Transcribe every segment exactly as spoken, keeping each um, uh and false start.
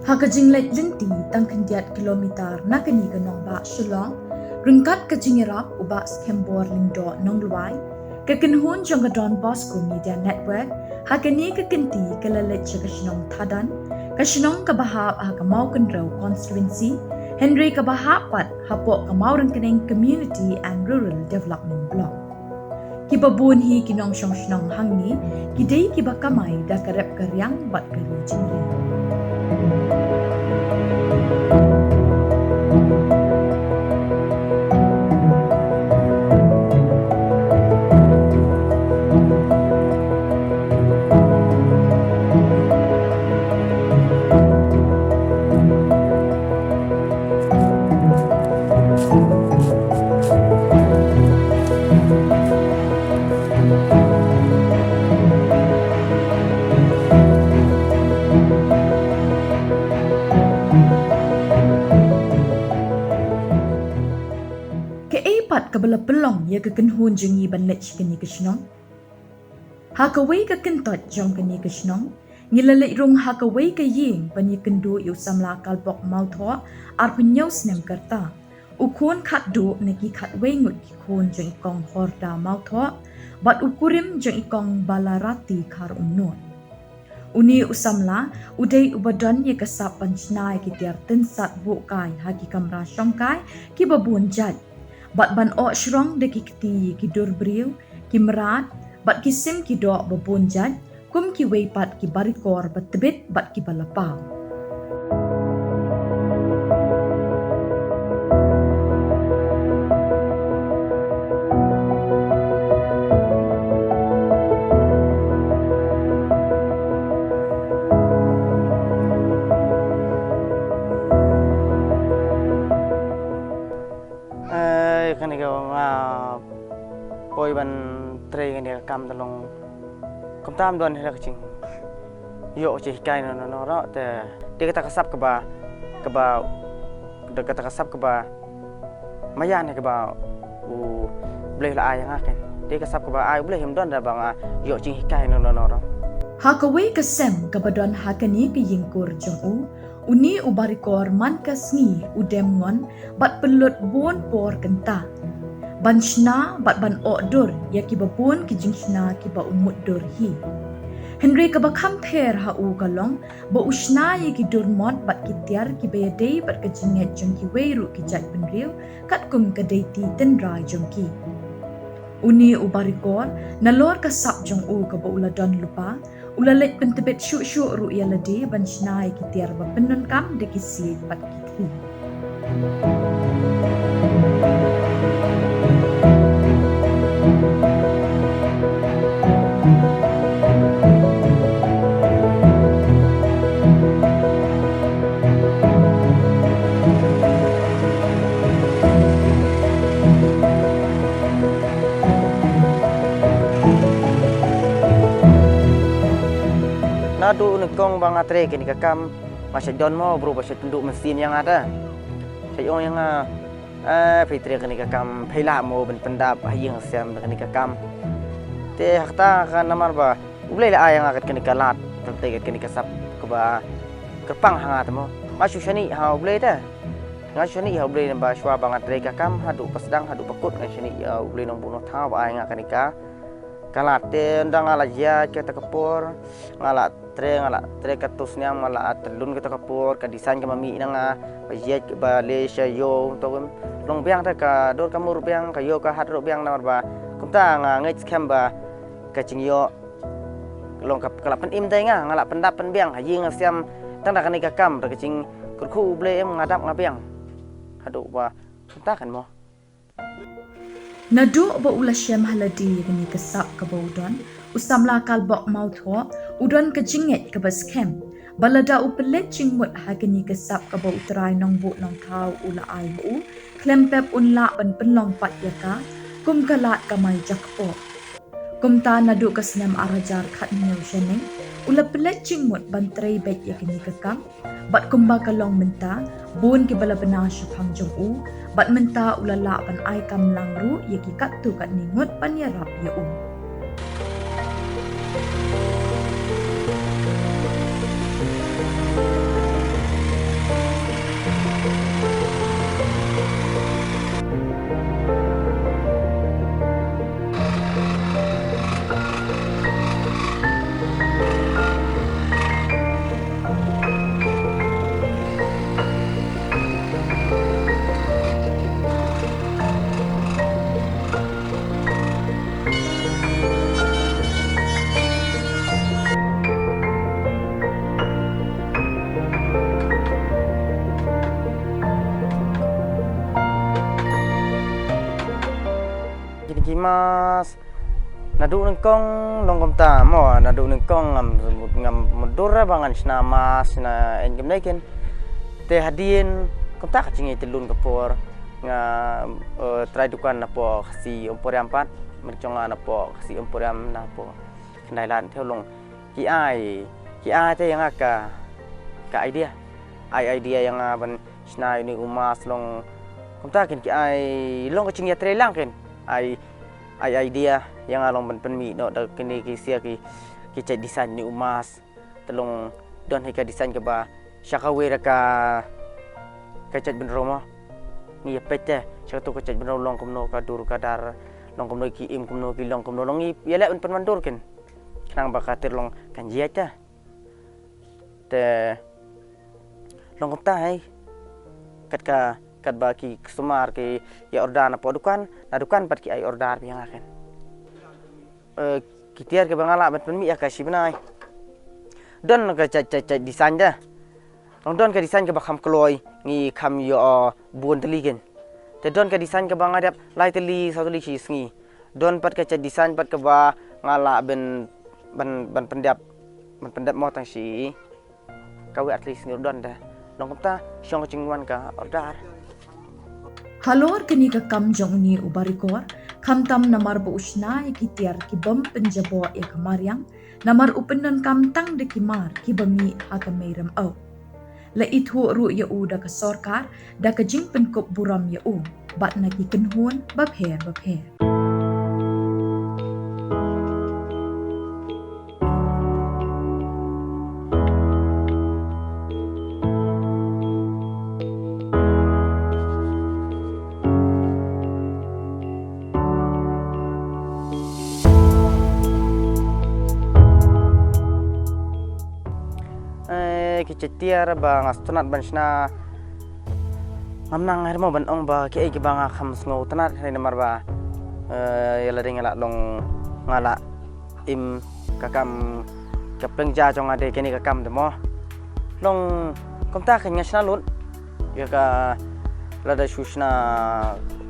Ha ka jingleit lynti tang khyndiat kilometer na kane ka nongbah Shillong, ryngkat ka jingïarap u Bah Skembor Lyngdoh Nonglwai, ka kynhun jong ka Don Bosco Media Network, ha kane ka kynti ka la leit sha ka shnong Thadan, ka shnong kaba hap ha ka Mawkynrew constituency, hynrei kaba hap pat hapoh ka Mawryngkneng Community and Rural Development Block. Kiba bun hi ki nongshong shnong hangne, ki dei kiba kamai da ka rep ka riang bad ka ri jingri. Kaei pat kaba la pynlong ïa ka kynhun jong ngi ban leit sha kane ka shnong? Ha kawei ka kyntoit jong kane ka shnong, ngi la leit rung ha kawei ka ïing ban ïakynduh ïa u samla Kalbok Mawthoh, arphew hynñiew snem ka rta. U khun khatduh na ki khatwei ngut ki khun jong i Kong Horda Mawthoh bad u kurim jong i Kong Balarati Kharumnuid. Une u samla u dei uba don ïa ka sap ban shna ïa ki tiar tynsat buh kai ha ki kamra shongkai kiba bun jait, bad ban oh shrong da ki kti ïa ki dur briew, ki mrad, bad ki sim ki doh ba bun jait, kum kiwei pat ki barikor ba tbit bad kiba la paw. Eh, kane ka nga poi ban trei kane ka kam, te long kumta ym don hi la ka jingïoh jinghikai no no no ro, te dei kata ka sap kaba, kaba, dei kata ka sap kaba maïan hi kaba U Blei la ai ïa nga, kan dei ka sap kaba ai U Blei, ym don da ba nga ïoh jinghikai no no no ro. Ha kawei ka sem kaba don ha kane ka ïingkur jong u, une u barikor man ka sngi u dem ngon bad pynlut bun por kynta ban shna bad ban oh dur ïa kiba bun ki jingshna kiba u mutdur hi. Hynrei kaba kham pher ha u ka long ba u shna ïa ki dur mot bad ki tiar kiba ïadei bad ka jingngeit jong kiwei ruh ki jaitbynriew, katkum ka dei ti tynrai jong ki. Une u barikor, nalor ka sap jong u kaba u la don lypa, u la leit pyntbit shuh shuh ruh ïa lade ban shna ïa ki tiar ba pyndonkam da ki siej bad ki kti. Naduh nyngkong ba nga trei kane ka kam, nga shait don mo u bru ba shait pynduh mynsiem ïa nga te. Shait ong ïa nga, eh, phi trei kane ka kam, phi lah mo ban pyndap ha ïing ha sem da kane ka kam. Te ha kata ka namar ba U Blei la ai ïa nga kat kane ka lad, te kat kane ka sap kaba kyrpang ha nga te mo. Nga shu shaniah ha U Blei te. Nga shu shaniah ha U Blei namar ba shuwa ba nga trei ka kam haduh ba sdang, haduh ba kut, nga shaniah ha U Blei Nongbuh Nongthaw ba ai nga kane ka, ka lad. Te ynda nga la ïaid kata ka por, nga la trei, nga la trei katto snem, nga la tyllun kata ka por, ka design ka ma mih na nga, ba ïaid ba leh sha ïew, to long biang te ka dur ka mur biang, ka ïew ka hat ruh biang, namar ba kumta nga ngeit skhem ba ka jingïoh long ka, ka la pynim te ïa nga, nga la pyndap pynbiang ha ïing ha sem tang da kane ka kam, da ka jingkyrkhu U Blei em, nga dap nga biang. Haduh ba kumta kan mo. Naduh ba u la shem ha lade ïa kane ka sap kaba u don, u samla Kalbok Mawthoh u don ka jingngeit kaba skhem ba lada u pynleit jingmut ha kane ka sap kaba U Trai Nongbuh Nongthaw u la ai ha u, khlem pep un lah ban pynlong pat ïa ka kum ka lad kamai jakpoh. Kumta naduh ka snem ar hajar khathynñiew shaneng, u la pynleit jingmut ban trei beit ïa kane ka kam, bad kumba ka long mynta, bun kiba la bna shaphang jong u, bad mynta u la lah ban ai kam lang ruh ïa ki katto katne ngut ban ïarap ïa u. Mas, naduh nyngkong long kumta mo, naduh nyngkong ngam, ngam mutdur ba ngan shna mass, shna ïing kumne kin. Te hadien kumta ka jingïatyllun ka por nga, eh, trai dukan napoh Khasi Emporium pat, mynjong nga napoh Khasi Emporium napoh Khyndailad, te long ki ai, ki ai te ïa nga ka, ka idea. Ai idea ïa nga ban shna ïa une u mass long kumta kin, ki ai long ka jingïatreilang kin. Ai, ai idea ïa nga long ban pynmih noh da kine ki sia ki, ki jait design une u mass. Te long don hi ka design kaba sha kawei da ka, ka jait bynriew mo. Ngi ïa peit te sha kato ka jait bynriew long kumno ka dur ka dar, long kumno ki im, kumno ki long, kumno long, ngi ïa leh ban pynwandur kin. Khnang ba ka tyrlong kan jied te. Te long kumta hi. Kat ka, katba ki customer ki ïa order napoh dukan, na dukan pat ki ai order biang kin. Eh, ki tiar kiba nga lah ban pynmih ïa ka shi bnai. Don ka jait, jait, jait design te. Long don ka design kaba kham kloi, ngi kham ïoh bun tylli kin. Te don ka design kaba nga dep lai tylli, saw tylli shi sngi. Don pat ka jait design pat kaba nga lah ban, ban, ban pyndep, ban pyndep mo tang shi kawei, at least ngi don te. Long kumta shong ka jingwan ka order. Halor kane ka kam jong une u barikor, khamtam namar ba u shna ïa ki tiar ki bym pynjaboh ïa ka mariang, namar u pyndonkam tang da ki mar kiba mih ha ka mei rem au. La ithuh ruh ïa u da ka sorkar da ka jingpynkup burom ïa u bad na ki kynhun bapher bapher. Eh, ki jait tiar ba nga sngewtynnat ban shna, ngam nang haei mo ban ong ba kiei kiba nga kham sngewtynnat haei, namar ba, eh, ïa lade nga lah long, nga lah im ka kam, ka pynja jong nga dei kane ka kam te mo. Long kumta kein nga shna lut ïa ka, lada shu shna,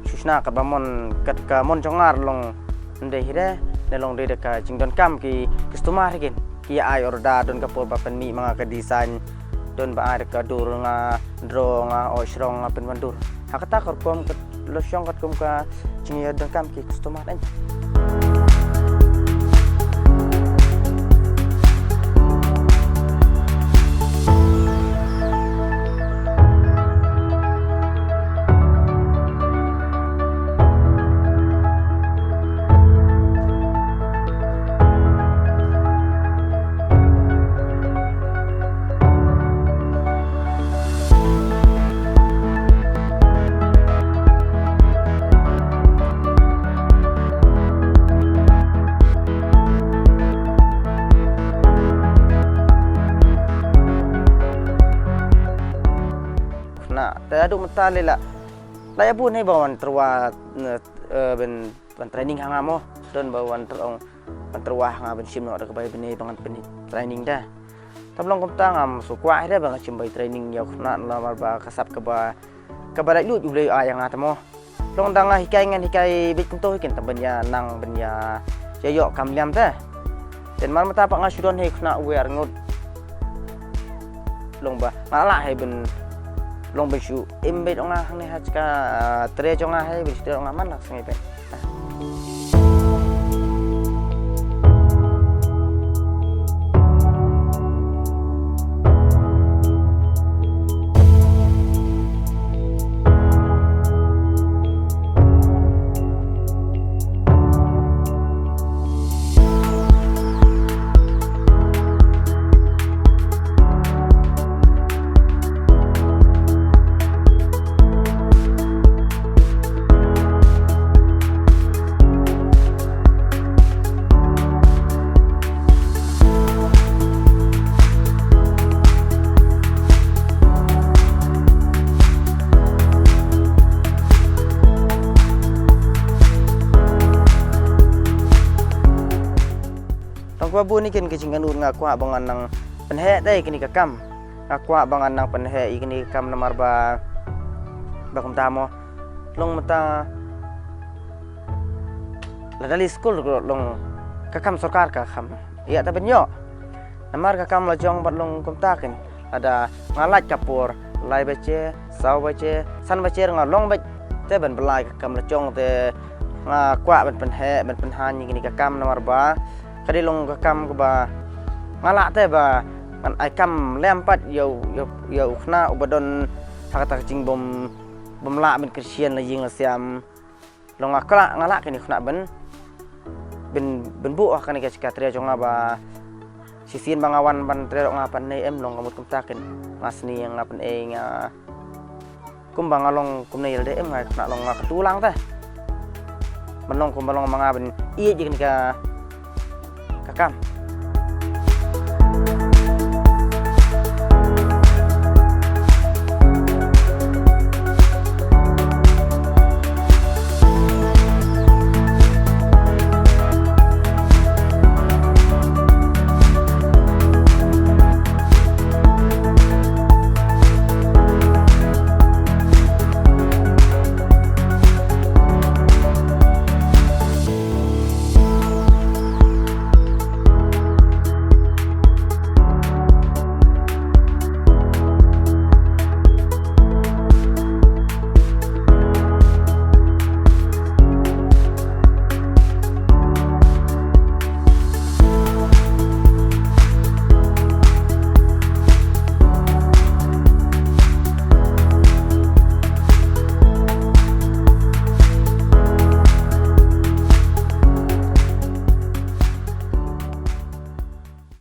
shu shna katba mon, kat ka mon jong nga long, ym dei hi de, ne long dei da ka jingdonkam ki customer hi kin. Ki ai order, don ka por ba pynmih ma nga ka design, don ba ai da ka dur nga draw, nga oi shrong, nga pynwandur. Ha kata ka rukom ka la shong katkum ka jingïadonkam ki customer. Khynnah te haduh mynta lei la, la ïa bun hi ba wan tyrwa, eh, ban, ban training ha nga mo. Don ba wan tyrwa, wan tyrwa ha nga ban shim noh da ka bai bnai ba ngan pyntraining te. Te long kumta ngam sngewkwah hi de ba ngan shim bai training ïa u khynnah, namar ba ka sap kaba, kaba laitluid u Blei u ai ïa nga te mo. Long da nga hikai ngan hikai beit kumto hi kin, tang ban ïa nang ban ïa, ïa ïoh kam liam te. Te namar mynta pat nga shu don hi khynnah uwei ar ngut. Long ba nga lah hi ban, long ban shu im beit ong nga hangne ha ka, ah, tre jong nga hi ban shu tre ong nga man la sngi beit. Tang kaba bun hi kin ka jingangnud nga kwah ba ngan nang pynheh dei kane ka kam. Nga kwah ba ngan nang pynheh ïa kane ka kam namar ba, ba kumta mo. Long mynta lada leit skul ruh long ka kam sorkar ka kham ïa ta ban ïoh. Namar ka kam la jong bad long kumta kin, lada nga lait ka por lai baje, saw baje, san baje nga long bad te ban blai ka kam la jong te nga kwah ban pynheh ban pynhan ïa kane ka kam namar ba ka dei long ka kam kaba nga lah te ba ngan ai kam lem pat ïa u, ïa u, ïa u khynnah uba don ha kata ka jingbym, bym lah ban kyrshan la ïing la sem. Long nga kwah, nga lah kane u khynnah ban, ban, ban buh ha kane ka jaka trei jong nga ba shisien ba nga wan ban trei ruh nga pan ei em long ka mut kumta kin, nga sni nga pan ei nga kumba nga long kumne ïalade em nga khynnah long nga kyntu lang te. Ban long kumba long ma nga ban ïeit ïa kane ka, ka kam.